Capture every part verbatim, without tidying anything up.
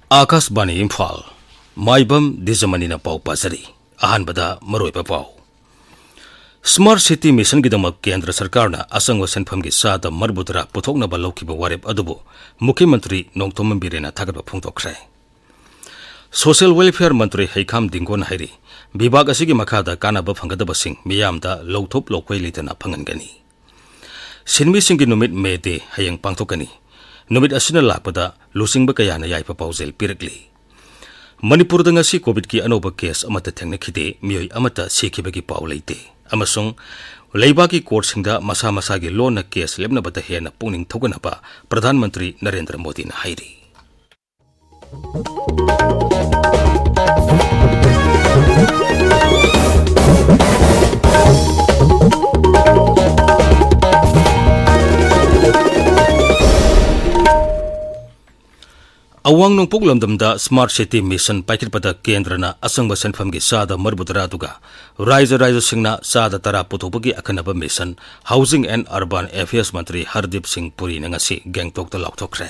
ꯑꯥꯀꯥꯁꯕꯥꯅꯤ ꯏꯝꯐꯥꯜ, ꯃꯥꯏꯕꯝ ꯗꯤꯖꯃꯅꯤꯅ ꯄꯥꯎ ꯄꯥꯖꯔꯤ꯫ ꯑꯍꯥꯟꯕꯗ ꯃꯔꯨꯑꯣꯏꯕ ꯄꯥꯎ꯫ Smart City Missionꯒꯤꯗꯃꯛ ꯀꯦꯟꯗ꯭ꯔ ꯁꯔꯀꯥꯔꯅ ꯑꯆꯪꯕ ꯁꯦꯟꯐꯝꯒꯤ ꯆꯥꯗ ꯃꯔꯤꯐꯨꯇꯔꯥ ꯄꯨꯊꯣꯛꯅꯕ ꯂꯧꯈꯤꯕ ꯋꯥꯔꯦꯞ ꯑꯗꯨꯕꯨ ꯃꯨꯈ꯭ꯌ ꯃꯟꯇ꯭ꯔꯤ ꯅꯣꯡꯊꯣꯝꯕꯝ ꯕꯤꯔꯦꯟꯅ ꯊꯥꯒꯠꯄ ꯐꯣꯡꯗꯣꯛꯈ꯭ꯔꯦ꯫ Social Welfare ꯃꯟꯇ꯭ꯔꯤ ꯍꯩꯈꯥꯝ ꯗꯤꯡꯒꯣꯟ ꯍꯥꯏꯔꯤ, ꯕꯤꯚꯥꯒ ꯑꯁꯤꯒꯤ ꯃꯈꯥꯗ ꯀꯥꯟꯅꯕ ꯐꯪꯒꯗꯕꯁꯤꯡ ꯃꯤꯌꯥꯝꯗ ꯂꯧꯊꯣꯛ ꯂꯧꯈꯣꯏ ꯂꯩꯇꯅ ꯐꯪꯍꯟꯒꯅꯤ꯫ ꯁꯤꯟꯃꯤꯁꯤꯡꯒꯤ ꯅꯨꯃꯤꯠ May Day ꯍꯌꯦꯡ ꯄꯥꯡꯊꯣꯛꯀꯅꯤ꯫ ꯅꯨꯃꯤꯠ ꯑꯁꯤꯅ ꯂꯥꯛꯄꯗ ꯂꯨꯆꯤꯡꯕ ꯀꯌꯥꯅ ꯌꯥꯏꯐ ꯄꯥꯎꯖꯦꯜ ꯄꯤꯔꯛꯂꯤ꯫ ꯃꯅꯤꯄꯨꯔꯗ ꯉꯁꯤ ꯀꯣꯚꯤꯗꯀꯤ ꯑꯅꯧꯕ ꯀꯦꯁ ꯑꯃꯠꯇ ꯊꯦꯡꯅꯈꯤꯗꯦ, ꯃꯤꯑꯣꯏ ꯑꯃꯠꯇ ꯁꯤꯈꯤꯕꯒꯤ ꯄꯥꯎ ꯂꯩꯇꯦ, ꯑꯃꯁꯨꯡ ꯂꯩꯕꯥꯛꯀꯤ ꯀꯣꯔꯠꯁꯤꯡꯗ ꯃꯁꯥ ꯃꯁꯥꯒꯤ ꯂꯣꯟꯅ ꯀꯦꯁ ꯂꯦꯞꯅꯕꯗ ꯍꯦꯟꯅ ꯄꯨꯛꯅꯤꯡ ꯊꯧꯒꯠꯅꯕ ꯄ꯭ꯔꯙꯥꯟ ꯃꯟꯇ꯭ꯔꯤ ꯅꯔꯦꯟꯗ꯭ꯔ ꯃꯣꯗꯤꯅ ꯍꯥꯏꯔꯤ꯫ ꯑꯋꯥꯡ ꯅꯣꯡꯄꯣꯛ ꯂꯝꯗꯝꯗ Smart City Mission ꯄꯥꯏꯈꯠꯄꯗ ꯀꯦꯟꯗ꯭ꯔꯅ ꯑꯆꯪꯕ ꯁꯦꯟꯐꯝꯒꯤ ꯆꯥꯗ ꯃꯔꯤꯐꯨꯇꯔꯥ ꯑꯗꯨꯒ ꯔꯥꯏꯖ꯭ꯌ ꯔꯥꯏꯖ꯭ꯌꯁꯤꯡꯅ ꯆꯥꯗ ꯇꯔꯥ ꯄꯨꯊꯣꯛꯄꯒꯤ ꯑꯈꯟꯅꯕ mission Housing and Urban Affairs ꯃꯟꯇ꯭ꯔꯤ ꯍꯔꯗꯤꯞ ꯁꯤꯡ ꯄꯨꯔꯤꯅ ꯉꯁꯤ ꯒꯦꯡꯇꯣꯛꯇ ꯂꯥꯎꯊꯣꯛꯈ꯭ꯔꯦ꯫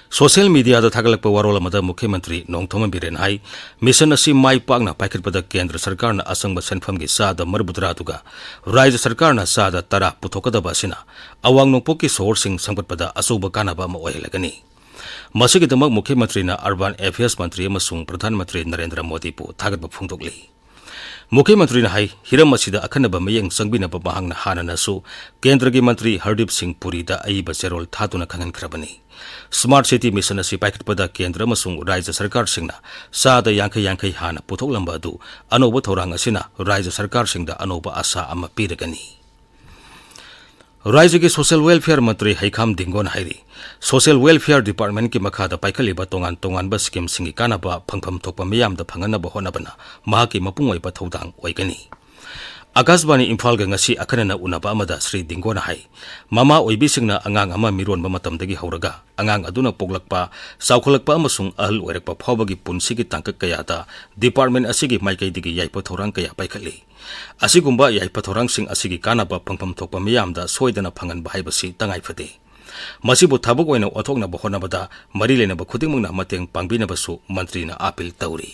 Social mediaꯗ ꯊꯥꯒꯠꯂꯛꯄ ꯋꯥꯔꯣꯜ ꯑꯃꯗ ꯃꯨꯈ꯭ꯌ ꯃꯟꯇ꯭ꯔꯤ ꯅꯣꯡꯊꯣꯝꯕꯝ ꯕꯤꯔꯦꯟ ꯍꯥꯏ, mission ꯑꯁꯤ ꯃꯥꯏ ꯄꯥꯛꯅ ꯄꯥꯏꯈꯠꯄꯗ ꯀꯦꯟꯗ꯭ꯔ ꯁꯔꯀꯥꯔꯅ ꯑꯆꯪꯕ ꯁꯦꯟꯐꯝꯒꯤ ꯆꯥꯗ ꯃꯔꯤꯐꯨꯇꯔꯥ ꯑꯗꯨꯒ ꯔꯥꯏꯖ꯭ꯌ ꯁꯔꯀꯥꯔꯅ ꯆꯥꯗ ꯇꯔꯥ ꯄꯨꯊꯣꯛꯀꯗꯕ ꯑꯁꯤꯅ ꯑꯋꯥꯡ ꯅꯣꯡꯄꯣꯛꯀꯤ ꯁꯣꯍꯣꯔꯁꯤꯡ ꯁꯦꯝꯒꯠꯄꯗ ꯑꯆꯧꯕ ꯀꯥꯟꯅꯕ ꯑꯃ ꯑꯣꯏꯍꯜꯂꯒꯅꯤ꯫ ꯃꯁꯤꯒꯤꯗꯃꯛ ꯃꯨꯈ꯭ꯌ ꯃꯟꯇ꯭ꯔꯤꯅ Urban Affairs ꯃꯟꯇ꯭ꯔꯤ ꯑꯃꯁꯨꯡ ꯄ꯭ꯔꯙꯥꯟ ꯃꯟꯇ꯭ꯔꯤ ꯅꯔꯦꯟꯗ꯭ꯔ ꯃꯣꯗꯤꯕꯨ ꯊꯥꯒꯠꯄ ꯐꯣꯡꯗꯣꯛꯂꯤ꯫ ꯃꯨꯈ꯭ꯌ ꯃꯟꯇ꯭ꯔꯤꯅ ꯍꯥꯏ, ꯍꯤꯔꯝ ꯑꯁꯤꯗ ꯑꯈꯟꯅꯕ ꯃꯤꯠꯌꯦꯡ ꯆꯪꯕꯤꯅꯕ ꯃꯍꯥꯛꯅ ꯍꯥꯟꯅꯅꯁꯨ ꯀꯦꯟꯗ꯭ꯔꯒꯤ ꯃꯟꯇ꯭ꯔꯤ ꯍꯔꯗꯤꯞ ꯁꯤꯡ ꯄꯨꯔꯤꯗ ꯑꯏꯕ ꯆꯦꯔꯣꯜ ꯊꯥꯗꯨꯅ ꯈꯪꯍꯟꯈ꯭ꯔꯕꯅꯤ꯫ Smart City Mission ꯑꯁꯤ ꯄꯥꯏꯈꯠꯄꯗ ꯀꯦꯟꯗ꯭ꯔ ꯑꯃꯁꯨꯡ ꯔꯥꯏꯖ꯭ꯌ ꯁꯔꯀꯥꯔꯁꯤꯡꯅ ꯆꯥꯗ ꯌꯥꯡꯈꯩ ꯌꯥꯡꯈꯩ ꯍꯥꯟꯅ ꯄꯨꯊꯣꯛꯂꯝꯕ ꯑꯗꯨ ꯑꯅꯧꯕ ꯊꯧꯔꯥꯡ ꯑꯁꯤꯅ ꯔꯥꯏꯖ꯭ꯌ ꯁꯔꯀꯥꯔꯁꯤꯡꯗ ꯑꯅꯧꯕ ꯑꯥꯁꯥ ꯑꯃ ꯄꯤꯔꯒꯅꯤ꯫ ꯔꯥꯏꯖ꯭ꯌꯒꯤ Social Welfare ꯃꯟꯇ꯭ꯔꯤ ꯍꯩꯈꯥꯝ ꯗꯤꯡꯒꯣꯟ ꯍꯥꯏꯔꯤ, Social Welfare Departmentꯀꯤ ꯃꯈꯥꯗ ꯄꯥꯏꯈꯠꯂꯤꯕ ꯇꯣꯉꯥꯟ ꯇꯣꯉꯥꯟꯕ schemeꯁꯤꯡꯒꯤ ꯀꯥꯟꯅꯕ ꯐꯪꯐꯝ ꯊꯣꯛꯄ ꯃꯤꯌꯥꯝꯗ ꯐꯪꯍꯟꯅꯕ ꯍꯣꯠꯅꯕꯅ ꯃꯍꯥꯛꯀꯤ ꯃꯄꯨꯡ ꯑꯣꯏꯕ ꯊꯧꯗꯥꯡ ꯑꯣꯏꯒꯅꯤ꯫ ꯑꯥꯀꯥꯁꯕꯥꯅꯤ ꯏꯝꯐꯥꯜꯒ ꯉꯁꯤ ꯑꯈꯟꯅꯅ ꯎꯅꯕ ꯑꯃꯗ ꯁ꯭ꯔꯤ ꯗꯤꯡꯒꯣꯟꯅ ꯍꯥꯏ, ꯃꯃꯥ ꯑꯣꯏꯕꯤꯁꯤꯡꯅ ꯑꯉꯥꯡ ꯑꯃ ꯃꯤꯔꯣꯟꯕ ꯃꯇꯝꯗꯒꯤ ꯍꯧꯔꯒ ꯑꯉꯥꯡ ꯑꯗꯨꯅ ꯄꯣꯛꯂꯛꯄ, ꯆꯥꯎꯈꯠꯂꯛꯄ ꯑꯃꯁꯨꯡ ꯑꯍꯜ ꯑꯣꯏꯔꯛꯄ ꯐꯥꯎꯕꯒꯤ ꯄꯨꯟꯁꯤꯒꯤ ꯇꯥꯡꯀꯛ ꯀꯌꯥꯗ department ꯑꯁꯤꯒꯤ ꯃꯥꯏꯀꯩꯗꯒꯤ ꯌꯥꯏꯐ ꯊꯧꯔꯥꯡ ꯀꯌꯥ ꯄꯥꯏꯈꯠꯂꯤ꯫ ꯑꯁꯤꯒꯨꯝꯕ ꯌꯥꯏꯐ ꯊꯧꯔꯥꯡꯁꯤꯡ ꯑꯁꯤꯒꯤ ꯀꯥꯟꯅꯕ ꯐꯪꯐꯝ ꯊꯣꯛꯄ ꯃꯤꯌꯥꯝꯗ ꯁꯣꯏꯗꯅ ꯐꯪꯍꯟꯕ ꯍꯥꯏꯕꯁꯤ ꯇꯉꯥꯏ ꯐꯗꯦ꯫ ꯃꯁꯤꯕꯨ ꯊꯕꯛ ꯑꯣꯏꯅ ꯑꯣꯟꯊꯣꯛꯅꯕ ꯍꯣꯠꯅꯕꯗ ꯃꯔꯤ ꯂꯩꯅꯕ ꯈꯨꯗꯤꯡꯃꯛꯅ ꯃꯇꯦꯡ ꯄꯥꯡꯕꯤꯅꯕꯁꯨ ꯃꯟꯇ꯭ꯔꯤꯅ ꯑꯥꯄꯤꯜ ꯇꯧꯔꯤ꯫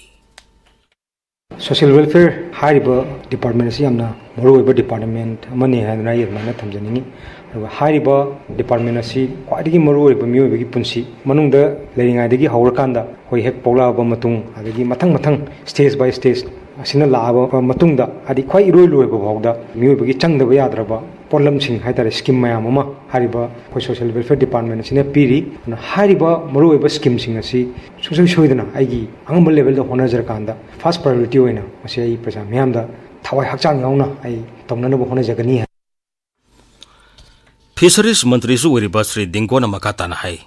Social welfare ꯍꯥꯏꯔꯤꯕ department ꯑꯁꯤ ꯌꯥꯝꯅ ꯃꯔꯨꯑꯣꯏꯕ department ꯑꯃꯅꯤ ꯍꯥꯏꯗꯨꯅ ꯑꯩ ꯑꯗꯨꯃꯥꯏꯅ ꯊꯝꯖꯅꯤꯡꯉꯤ꯫ ꯑꯗꯨꯒ ꯍꯥꯏꯔꯤꯕ department ꯑꯁꯤ ꯈ꯭ꯋꯥꯏꯗꯒꯤ ꯃꯔꯨꯑꯣꯏꯕ ꯃꯤꯑꯣꯏꯕꯒꯤ ꯄꯨꯟꯁꯤ ꯃꯅꯨꯡꯗ ꯂꯩꯔꯤꯉꯩꯗꯒꯤ ꯍꯧꯔꯀꯥꯟꯗ ꯑꯩꯈꯣꯏ ꯍꯦꯛ ꯄꯣꯛꯂꯛꯑꯕ ꯃꯇꯨꯡ, ꯑꯗꯒꯤ ꯃꯊꯪ ꯃꯊꯪ stage by stage ꯑꯁꯤꯅ ꯂꯥꯛꯑꯕ ꯃꯇꯨꯡꯗ, ꯍꯥꯏꯗꯤ ꯈ꯭ꯋꯥꯏ ꯏꯔꯣꯏ ꯂꯣꯏꯕ ꯐꯥꯎꯗ ꯃꯤꯑꯣꯏꯕꯒꯤ ꯆꯪꯗꯕ ꯌꯥꯗ꯭ꯔꯕ ꯄꯣꯠꯂꯝꯁꯤꯡ ꯍꯥꯏꯇꯥꯔꯦ, scheme ꯃꯌꯥꯝ ꯑꯃ ꯍꯥꯏꯔꯤꯕ ꯑꯩꯈꯣꯏ social welfare department ꯑꯁꯤꯅ ꯄꯤꯔꯤ꯫ ꯑꯗꯨꯅ ꯍꯥꯏꯔꯤꯕ ꯃꯔꯨꯑꯣꯏꯕ scheme ꯁꯤꯡ ꯑꯁꯤ ꯁꯨꯡꯁꯣꯏ ꯁꯣꯏꯗꯅ ꯑꯩꯒꯤ ꯑꯉꯝꯕ level ꯗ ꯍꯣꯠꯅꯖꯔꯀꯥꯟꯗ first priority ꯑꯣꯏꯅ ꯃꯁꯤ ꯑꯩ ꯄ꯭ꯔꯖꯥ ꯃꯤꯌꯥꯝꯗ ꯊꯋꯥꯏ ꯍꯛꯆꯥꯡ ꯌꯥꯎꯅ ꯑꯩ ꯇꯧꯅꯅꯕ ꯍꯣꯠꯅꯖꯒꯅꯤ ꯍꯥꯏ꯫ Fisheries ꯃꯟꯇ꯭ꯔꯤꯁꯨ ꯑꯣꯏꯔꯤꯕ ꯁ꯭ꯔꯤ ꯗꯤꯡꯒꯣꯅ ꯃꯈꯥ ꯇꯥꯅ ꯍꯥꯏ,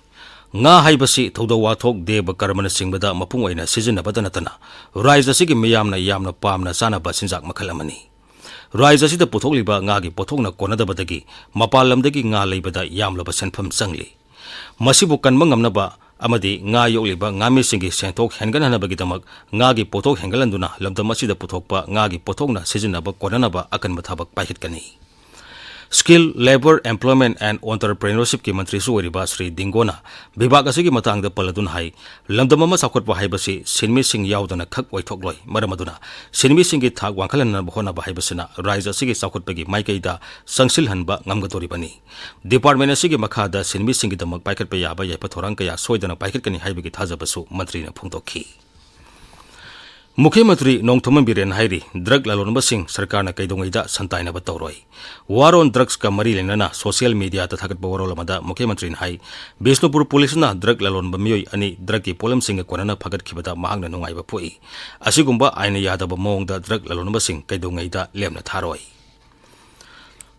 ꯉꯥ ꯍꯥꯏꯕꯁꯤ ꯊꯧꯗꯣꯛ ꯋꯥꯊꯣꯛ, ꯗꯦꯕ ꯀꯔꯃꯅꯆꯤꯡꯕꯗ ꯃꯄꯨꯡ ꯑꯣꯏꯅ ꯁꯤꯖꯤꯟꯅꯕꯇ ꯅꯠꯇꯅ ꯔꯥꯏꯖ ꯑꯁꯤꯒꯤ ꯃꯤꯌꯥꯝꯅ ꯌꯥꯝꯅ ꯄꯥꯝꯅ ꯆꯥꯅꯕ ꯆꯤꯟꯖꯥꯛ ꯃꯈꯜ ꯑꯃꯅꯤ꯫ ꯔꯥꯏꯖ ꯑꯁꯤꯗ ꯄꯨꯊꯣꯛꯂꯤꯕ ꯉꯥꯒꯤ ꯄꯣꯠꯊꯣꯛꯅ ꯀꯣꯟꯅꯗꯕꯗꯒꯤ ꯃꯄꯥꯟ ꯂꯝꯗꯒꯤ ꯉꯥ ꯂꯩꯕꯗ ꯌꯥꯝꯂꯕ ꯁꯦꯟꯐꯝ ꯆꯪꯂꯤ꯫ ꯃꯁꯤꯕꯨ ꯀꯟꯕ ꯉꯝꯅꯕ ꯑꯃꯗꯤ ꯉꯥ ꯌꯣꯛꯂꯤꯕ ꯉꯥꯃꯤꯁꯤꯡꯒꯤ ꯁꯦꯟꯊꯣꯛ ꯍꯦꯟꯒꯠꯍꯟꯅꯕꯒꯤꯗꯃꯛ ꯉꯥꯒꯤ ꯄꯣꯠꯊꯣꯛ ꯍꯦꯟꯒꯠꯍꯟꯗꯨꯅ ꯂꯝꯗꯝ ꯑꯁꯤꯗ ꯄꯨꯊꯣꯛꯄ ꯉꯥꯒꯤ ꯄꯣꯠꯊꯣꯛꯅ ꯁꯤꯖꯤꯟꯅꯕ ꯀꯣꯟꯅꯅꯕ ꯑꯀꯟꯕ ꯊꯕꯛ ꯄꯥꯏꯈꯠꯀꯅꯤ꯫ Skill, Labour, Employment and Entrepreneurship ꯀꯤ ꯃꯟꯇ꯭ꯔꯤꯁꯨ ꯑꯣꯏꯔꯤꯕ ꯁ꯭ꯔꯤ ꯗꯤꯡꯒꯣꯅ ꯕꯤꯚꯥꯒ ꯑꯁꯤꯒꯤ ꯃꯇꯥꯡꯗ ꯄꯜꯂꯗꯨꯅ ꯍꯥꯏ, ꯂꯝꯗꯝ ꯑꯃ ꯆꯥꯎꯈꯠꯄ ꯍꯥꯏꯕꯁꯤ ꯁꯤꯟꯃꯤꯁꯤꯡ ꯌꯥꯎꯗꯅ ꯈꯛ ꯑꯣꯏꯊꯣꯛꯂꯣꯏ꯫ ꯃꯔꯝ ꯑꯗꯨꯅ ꯁꯤꯟꯃꯤꯁꯤꯡꯒꯤ ꯊꯥꯛ ꯋꯥꯡꯈꯠꯍꯟꯅꯕ ꯍꯣꯠꯅꯕ ꯍꯥꯏꯕꯁꯤꯅ ꯔꯥꯏꯖ ꯑꯁꯤꯒꯤ ꯆꯥꯎꯈꯠꯄꯒꯤ ꯃꯥꯏꯀꯩꯗ ꯆꯪꯁꯤꯜꯍꯟꯕ ꯉꯝꯒꯗꯧꯔꯤꯕꯅꯤ꯫ Department ꯑꯁꯤꯒꯤ ꯃꯈꯥꯗ ꯁꯤꯟꯃꯤꯁꯤꯡꯒꯤꯗꯃꯛ ꯄꯥꯏꯈꯠꯄ ꯌꯥꯕ ꯌꯥꯏꯐ ꯊꯧꯔꯥꯡ ꯀꯌꯥ ꯁꯣꯏꯗꯅ ꯄꯥꯏꯈꯠꯀꯅꯤ ꯍꯥꯏꯕꯒꯤ ꯊꯥꯖꯕꯁꯨ ꯃꯟꯇ꯭ꯔꯤꯅ ꯐꯣꯡꯗꯣꯛꯈꯤ꯫ ꯃꯨꯈ꯭ꯌ ꯃꯟꯇ꯭ꯔꯤ ꯅꯣꯡꯊꯣꯝꯕꯝ ꯕꯤꯔꯦꯟ ꯍꯥꯏꯔꯤ, drug ꯂꯂꯣꯟꯕꯁꯤꯡ ꯁꯔꯀꯥꯔꯅ ꯀꯩꯗꯧꯉꯩꯗ ꯁꯟꯇꯥꯏꯅꯕ ꯇꯧꯔꯣꯏ꯫ War on Drugs ꯀ ꯃꯔꯤ ꯂꯩꯅꯅ social media ꯗ ꯊꯥꯒꯠꯄ ꯋꯥꯔꯣꯜ ꯑꯃꯗ ꯃꯨꯈ꯭ꯌ ꯃꯟꯇ꯭ꯔꯤꯅ ꯍꯥꯏ, ꯕꯤꯁꯅꯨꯄꯨꯔ ꯄꯨꯂꯤꯁꯅ drug ꯂꯂꯣꯟꯕ ꯃꯤꯑꯣꯏ ꯑꯅꯤ drug ꯀꯤ ꯄꯣꯠꯂꯝꯁꯤꯡꯒ ꯀꯣꯟꯅꯅ ꯐꯥꯒꯠꯈꯤꯕꯗ ꯃꯍꯥꯛꯅ ꯅꯨꯡꯉꯥꯏꯕ ꯄꯣꯛꯏ꯫ ꯑꯁꯤꯒꯨꯝꯕ ꯑꯥꯏꯟꯅ ꯌꯥꯗꯕ ꯃꯑꯣꯡꯗ drug ꯂꯂꯣꯟꯕꯁꯤꯡ ꯀꯩꯗꯧꯉꯩꯗ ꯂꯦꯝꯅ ꯊꯥꯔꯣꯏ꯫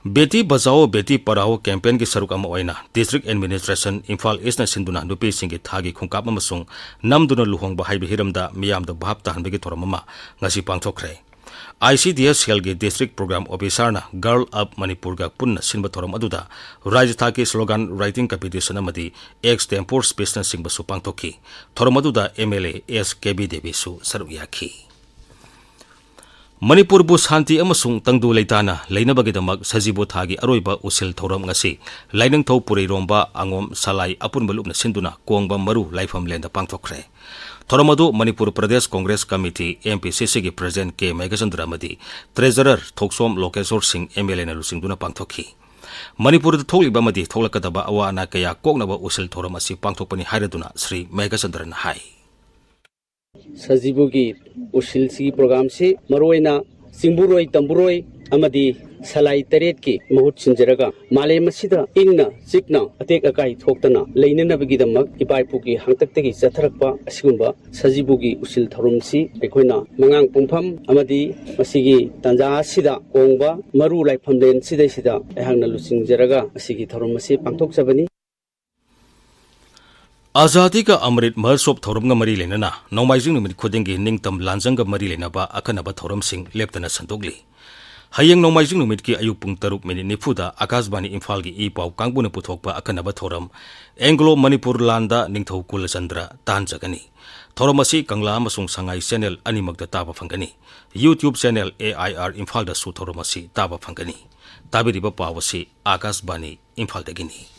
ꯕꯦꯇꯤ ꯕꯆꯥꯑꯣ ꯕꯦꯇꯤ ꯄꯔꯥꯑꯣ campaign ꯒꯤ ꯁꯔꯨꯛ ꯑꯃ ꯑꯣꯏꯅ District Administration ꯏꯝꯐꯥꯜ East ꯅ ꯁꯤꯟꯗꯨꯅ ꯅꯨꯄꯤꯁꯤꯡꯒꯤ ꯊꯥꯒꯤ ꯈꯣꯡꯀꯥꯞ ꯑꯃꯁꯨꯡ ꯅꯝꯗꯨꯅ ꯂꯨꯍꯣꯡꯕ ꯍꯥꯏꯕ ꯍꯤꯔꯝꯗ ꯃꯤꯌꯥꯝꯗ ꯚꯥꯞ ꯇꯥꯍꯟꯕꯒꯤ ꯊꯧꯔꯝ ꯑꯃ ꯉꯁꯤ ꯄꯥꯡꯊꯣꯛꯈ꯭ꯔꯦ꯫ I C D S cell ꯒꯤ District Program Officer ꯅ Girl Up Manipur ꯒ ꯄꯨꯟꯅ ꯁꯤꯟꯕ ꯊꯧꯔꯝ ꯑꯗꯨꯗ ꯔꯥꯖ꯭ꯌ ꯊꯥꯛꯀꯤ slogan writing competition ꯑꯃꯗꯤ extempore speech ꯅꯆꯤꯡꯕꯁꯨ ꯄꯥꯡꯊꯣꯛꯈꯤ꯫ ꯊꯧꯔꯝ ꯑꯗꯨꯗ M L A S K B ꯗꯦꯕꯤꯁꯨ ꯁꯔꯨꯛ ꯌꯥꯈꯤ꯫ ꯃꯅꯤꯄꯨꯔꯕꯨ ꯁꯥꯟꯇꯤ ꯑꯃꯁꯨꯡ ꯇꯪꯗꯨ ꯂꯩꯇꯥꯅ ꯂꯩꯅꯕꯒꯤꯗꯃꯛ ꯁꯖꯤꯕꯨ ꯊꯥꯒꯤ ꯑꯔꯣꯏꯕ ꯎꯁꯤꯜ ꯊꯧꯔꯝ ꯉꯁꯤ ꯂꯥꯏꯅꯤꯡꯊꯧ ꯄꯨꯔꯩꯔꯣꯝꯕ ꯑꯉꯣꯝ ꯁꯂꯥꯏ ꯑꯄꯨꯟꯕ ꯂꯨꯞꯅ ꯁꯤꯟꯗꯨꯅ ꯀꯣꯡꯕ ꯃꯔꯨ ꯂꯥꯏꯐꯝꯂꯦꯟꯗ ꯄꯥꯡꯊꯣꯛꯈ꯭ꯔꯦ꯫ ꯊꯧꯔꯝ ꯑꯗꯨ Manipur Pradesh Congress committee, M P ꯁꯤ ꯁꯤꯒꯤ ꯄ꯭ꯔꯁꯤꯗꯦꯟꯠ ꯀꯦ ꯃꯦꯘꯆꯟꯗ꯭ꯔ ꯑꯃꯗꯤ ꯇ꯭ꯔꯦꯖꯔꯔ ꯊꯣꯛꯁꯣꯝ ꯂꯣꯀꯦꯁꯣꯔ ꯁꯤꯡ ꯑꯦꯝ ꯑꯦꯜ ꯑꯦꯅ ꯂꯨꯆꯤꯡꯗꯨꯅ ꯄꯥꯡꯊꯣꯛꯈꯤ꯫ ꯃꯅꯤꯄꯨꯔꯗ ꯊꯣꯛꯂꯤꯕ ꯑꯃꯗꯤ ꯊꯣꯛꯂꯛꯀꯗꯕ ꯑꯋꯥ ꯑꯅꯥ ꯀꯌꯥ ꯀꯣꯛꯅꯕ ꯎꯁꯤꯜ ꯊꯧꯔꯝ ꯑꯁꯤ ꯄꯥꯡꯊꯣꯛꯄꯅꯤ ꯍꯥꯏꯔꯗꯨꯅ ꯁ꯭ꯔꯤ ꯃꯦꯘꯆꯟꯗ꯭ꯔꯅ ꯍꯥꯏ꯫ ꯁꯖꯤꯕꯨꯒꯤ ꯎꯁꯤꯜꯁꯤꯒꯤ ꯄ꯭ꯔꯣꯒ꯭ꯔꯥꯝꯁꯤ ꯃꯔꯨꯑꯣꯏꯅ ꯆꯤꯡꯕꯨꯔꯣꯏ ꯇꯝꯕꯨꯔꯣꯏ ꯑꯃꯗꯤ ꯁꯂꯥꯏ ꯇꯔꯦꯠꯀꯤ ꯃꯍꯨꯠ ꯁꯤꯟꯖꯔꯒ ꯃꯥꯂꯦꯝ ꯑꯁꯤꯗ ꯏꯪꯅ ꯆꯤꯛꯅ ꯑꯇꯦꯛ ꯑꯀꯥꯏ ꯊꯣꯛꯇꯅ ꯂꯩꯅꯅꯕꯒꯤꯗꯃꯛ ꯏꯄꯥ ꯏꯄꯨꯒꯤ ꯍꯥꯛꯇꯛꯇꯒꯤ ꯆꯠꯊꯔꯛꯄ ꯑꯁꯤꯒꯨꯝꯕ ꯁꯖꯤꯕꯨꯒꯤ ꯎꯁꯤꯜ ꯊꯧꯔꯝꯁꯤ ꯑꯩꯈꯣꯏꯅ ꯃꯉꯥꯡ ꯄꯨꯡꯐꯝ ꯑꯃꯗꯤ ꯃꯁꯤꯒꯤ ꯇꯥꯟꯖꯥ ꯑꯁꯤꯗ ꯀꯣꯡꯕ ꯃꯔꯨ ꯂꯥꯏꯐꯝꯂꯦꯟ ꯁꯤꯗꯩꯁꯤꯗ ꯑꯩꯍꯥꯛꯅ ꯂꯨꯆꯤꯡꯖꯔꯒ ꯃꯁꯤꯒꯤ ꯊꯧꯔꯝ ꯑꯁꯤ ꯄꯥꯡꯊꯣꯛꯆꯕꯅꯤ꯫ ꯑꯖꯥꯗꯤ ꯀꯥ ꯑꯃ꯭ꯔꯤꯠ ꯃꯍꯣꯠꯁꯣꯕ ꯊꯧꯔꯝꯒ ꯃꯔꯤ ꯂꯩꯅꯅ ꯅꯣꯡꯃꯥꯏꯖꯤꯡ ꯅꯨꯃꯤꯠ ꯈꯨꯗꯤꯡꯒꯤ ꯅꯤꯡꯇꯝ ꯂꯥꯟꯖꯪꯒ ꯃꯔꯤ ꯂꯩꯅꯕ ꯑꯈꯟꯅꯕ ꯊꯧꯔꯝꯁꯤꯡ ꯂꯦꯞꯇꯅ ꯁꯟꯗꯣꯛꯂꯤ꯫ ꯍꯌꯦꯡ ꯅꯣꯡꯃꯥꯏꯖꯤꯡ ꯅꯨꯃꯤꯠꯀꯤ ꯑꯌꯨꯛ ꯄꯨꯡ ꯇꯔꯨꯛ ꯃꯤꯅꯤꯠ ꯅꯤꯐꯨꯗ ꯑꯀꯥꯁꯕꯥꯅꯤ ꯏꯝꯐꯥꯜꯒꯤ ꯏ ꯄꯥꯎ ꯀꯥꯡꯕꯨꯅ ꯄꯨꯊꯣꯛꯄ ꯑꯈꯟꯅꯕ ꯊꯧꯔꯝ ꯑꯦꯡꯒ꯭ꯂꯣ ꯃꯅꯤꯄꯨꯔ ꯂꯥꯟꯗ ꯅꯤꯡꯊꯧ ꯀꯨꯂꯆꯟꯗ꯭ꯔ ꯇꯥꯟꯖꯒꯅꯤ꯫ ꯊꯧꯔꯝ ꯑꯁꯤ ꯀꯪꯂꯥ ꯑꯃꯁꯨꯡ ꯁꯉꯥꯏ ꯆꯦꯅꯦꯜ ꯑꯅꯤꯃꯛꯇ ꯇꯥꯕ ꯐꯪꯒꯅꯤ꯫ YouTube channel A I R ꯏꯝꯐꯥꯜꯗꯁꯨ ꯊꯧꯔꯝ ꯑꯁꯤ ꯇꯥꯕ ꯐꯪꯒꯅꯤ꯫ ꯇꯥꯕꯤꯔꯤꯕ ꯄꯥꯎ ꯑꯁꯤ ꯑꯀꯥꯁꯕꯥꯅꯤ ꯏꯝꯐꯥꯜꯗꯒꯤꯅꯤ꯫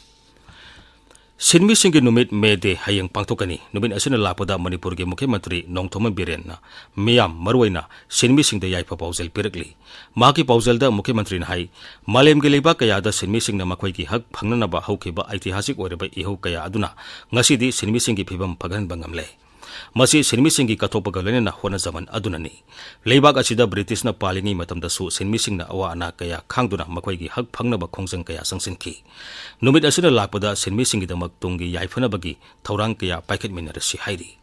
ꯁꯤꯟꯃꯤꯁꯤꯡꯒꯤ ꯅꯨꯃꯤꯠ, ꯃꯦ ꯗꯦ, ꯍꯌꯦꯡ ꯄꯥꯡꯊꯣꯛꯀꯅꯤ꯫ ꯅꯨꯃꯤꯠ ꯑꯁꯤꯅ ꯂꯥꯛꯄꯗ ꯃꯅꯤꯄꯨꯔꯒꯤ ꯃꯨꯈ꯭ꯌ ꯃꯟꯇ꯭ꯔꯤ ꯅꯣꯡꯊꯣꯝꯕꯝ ꯕꯤꯔꯦꯟꯅ ꯃꯤꯌꯥꯝ, ꯃꯔꯨꯑꯣꯏꯅ ꯁꯤꯟꯃꯤꯁꯤꯡꯗ ꯌꯥꯏꯐ ꯄꯥꯎꯖꯦꯜ ꯄꯤꯔꯛꯂꯤ꯫ ꯃꯍꯥꯛꯀꯤ ꯄꯥꯎꯖꯦꯜꯗ ꯃꯨꯈ꯭ꯌ ꯃꯟꯇ꯭ꯔꯤꯅ ꯍꯥꯏ, ꯃꯥꯂꯦꯝꯒꯤ ꯂꯩꯕꯥꯛ ꯀꯌꯥꯗ ꯁꯤꯟꯃꯤꯁꯤꯡꯅ ꯃꯈꯣꯏꯒꯤ ꯍꯛ ꯐꯪꯅꯅꯕ ꯍꯧꯈꯤꯕ ꯑꯩꯇꯤꯍꯥꯁꯤꯛ ꯑꯣꯏꯔꯕ ꯏꯍꯧ ꯀꯌꯥ ꯑꯗꯨꯅ ꯉꯁꯤꯗꯤ ꯁꯤꯟꯃꯤꯁꯤꯡꯒꯤ ꯐꯤꯚꯝ ꯐꯒꯠꯍꯟꯕ ꯉꯝꯂꯦ꯫ ꯃꯁꯤ ꯁꯤꯟꯃꯤꯁꯤꯡꯒꯤ ꯀꯠꯊꯣꯛꯄꯒ ꯂꯣꯏꯅꯅ ꯍꯣꯠꯅꯖꯃꯟ ꯑꯗꯨꯅꯅꯤ꯫ ꯂꯩꯕꯥꯛ ꯑꯁꯤꯗ ꯕ꯭ꯔꯤꯇꯤꯁꯅ ꯄꯥꯜꯂꯤꯉꯩ ꯃꯇꯝꯗꯁꯨ ꯁꯤꯟꯃꯤꯁꯤꯡꯅ ꯑꯋꯥ ꯑꯅꯥ ꯀꯌꯥ ꯈꯥꯡꯗꯨꯅ ꯃꯈꯣꯏꯒꯤ ꯍꯛ ꯐꯪꯅꯕ ꯈꯣꯡꯖꯪ ꯀꯌꯥ ꯆꯪꯁꯤꯟꯈꯤ꯫ ꯅꯨꯃꯤꯠ ꯑꯁꯤꯅ ꯂꯥꯛꯄꯗ ꯁꯤꯟꯃꯤꯁꯤꯡꯒꯤꯗꯃꯛ ꯇꯨꯡꯒꯤ ꯌꯥꯏꯐꯅꯕꯒꯤ ꯊꯧꯔꯥꯡ ꯀꯌꯥ ꯄꯥꯏꯈꯠꯃꯤꯟꯅꯔꯁꯤ ꯍꯥꯏꯔꯤ꯫